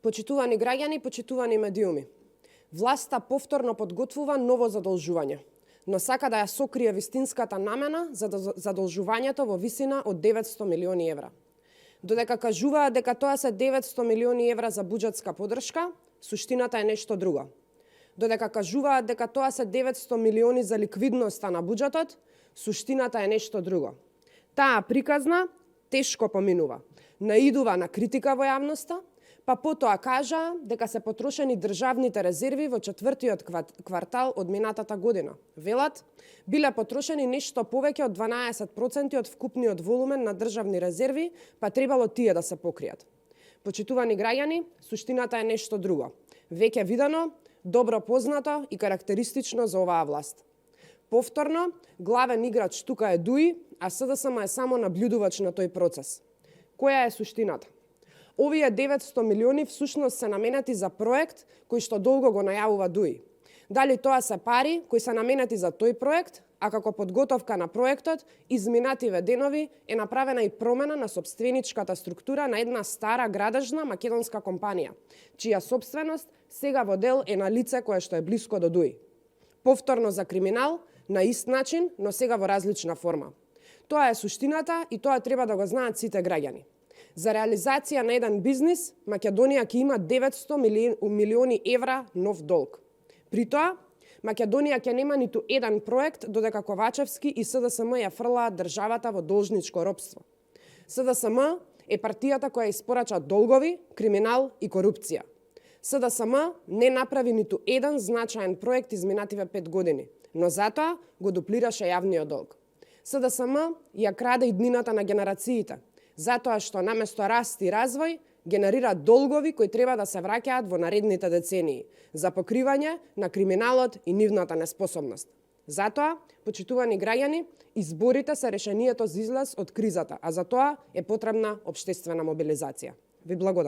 Почитувани граѓани, почитувани медиуми. Власта повторно подготвува ново задолжување, но сака да ја сокрие вистинската намена за задолжувањето во висина од 900 милиони евра. Додека кажуваат дека тоа се 900 милиони евра за буџетска подршка, суштината е нешто друго. Додека кажуваат дека тоа се 900 милиони за ликвидноста на буџетот, суштината е нешто друго. Таа приказна тешко поминува, наидува на критика во јавноста, па потоа кажа дека се потрошени државните резерви во четвртиот квартал од минатата година. Велат, биле потрошени нешто повеќе од 12% од вкупниот волумен на државни резерви, па требало тие да се покријат. Почитувани граѓани, суштината е нешто друго. Веќе видено, добро познато и карактеристично за оваа власт. Повторно, главен играч тука е ДУИ, а СДСМ е само наблюдувач на тој процес. Која е суштината? Овие 900 милиони всушност се наменети за проект кој што долго го најавува ДУИ. Дали тоа се пари кои се наменети за тој проект, а како подготовка на проектот, изминативе денови е направена и промена на собственичката структура на една стара градежна македонска компанија, чија собственост сега во дел е на лице кое што е блиско до ДУИ. Повторно за криминал, на ист начин, но сега во различна форма. Тоа е суштината и тоа треба да го знаат сите граѓани. За реализација на еден бизнис, Македонија ќе има 900 милиони евра нов долг. При тоа, Македонија ќе нема ниту еден проект додека Ковачевски и СДСМ ја фрлаат државата во должничко робство. СДСМ е партијата која испорача долгови, криминал и корупција. СДСМ не направи ниту еден значаен проект изминативе 5 години, но затоа го дуплираше јавниот долг. СДСМ ја краде иднината на генерациите, затоа што наместо раст и развој генерира долгови кои треба да се враќаат во наредните децении за покривање на криминалот и нивната неспособност. Затоа, почитувани граѓани, изборите се решението за излез од кризата, а за тоа е потребна општествена мобилизација. Ви благодарам.